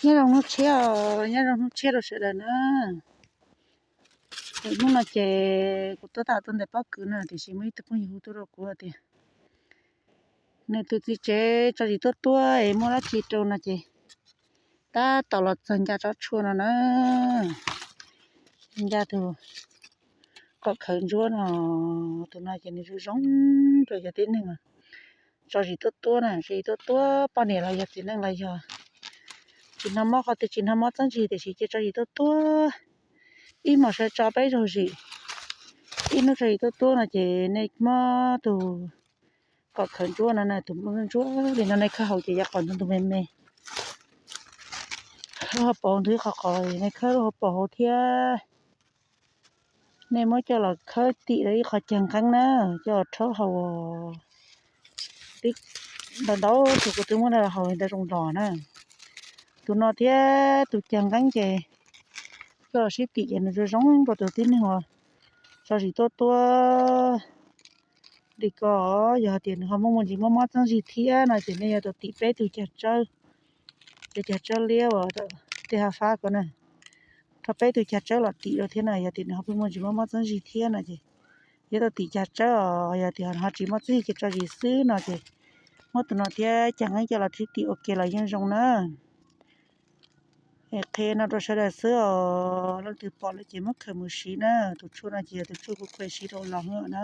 Nyob zoo hnub tshiab os, nyob zoo hnub tshiab rau sawv daws na. Hnub no ces kuv tuaj tau tuaj ntes pob kws na, tiam sis muaj ib tug phooj ywg hu tuaj rau kuv tias nws tus txiv tsev tso zis tuab tuab es muaj dab tsi rau no ces tab tom los txog ncaj tsob tshuaj no na, ncaj tus kom khawv ntsuab no. Tus no ces nws zoo zoo rau cov tib neeg tso zis tuab tuab na, tso zis tuab tuab, poj niam los yog txiv neej los yog. Tsis hnov mob qhov twg, tsis hnov mob txeeb zig, tiam sis cia tso zis tuab tuab, ib hmos sawv tso peb zaug zis, ib hnub tso zis tuab tuab no ces nej muab tus kom khawv ntsuab no na, tus ntsuab li no nej khawb hauv ces yav qos ntug ntug me me, lub hauv paus ntug ib qho qos, nej khawb lub hauv paus hauv thiab. Nej muab coj los khawb tim rau ib qho cag nqeeb na, coj los rhaub haus. Ntau ntau tus kuv twb muab rau haus ntau zoo los na. Tus no thiab tus cag nqeeb ces coj los sib tim ces nws zoo zoo rau tus tib neeg uas tso zis tuab tuab li ko. Yog hais tias nws ho muaj me ntsis mob mob txeeb zig thiab no ces nej yuav tau tim peb tug cag tsawb, cov cag tsawb liab uas tej ha fab ko na, rho peb tug cag tsawb los tim rau thiab na. Yog tias nws ho pheej muaj ntsis mob mob txeeb zig thiab no ces yuav tau tim cag tsawb os. Yog tias ho tsis mob txeeb zig ces tso zis xwb no ces muab tus no thiab cag nqeeb coj los sib tim ua ke los yeej zoo na. Es qhia no rau sawv daws xwb os, leej twg pom lawm ces muab khaws mus siv na. Tus tshuaj no ces yog tus tshuaj kuv khaws siv rau los na.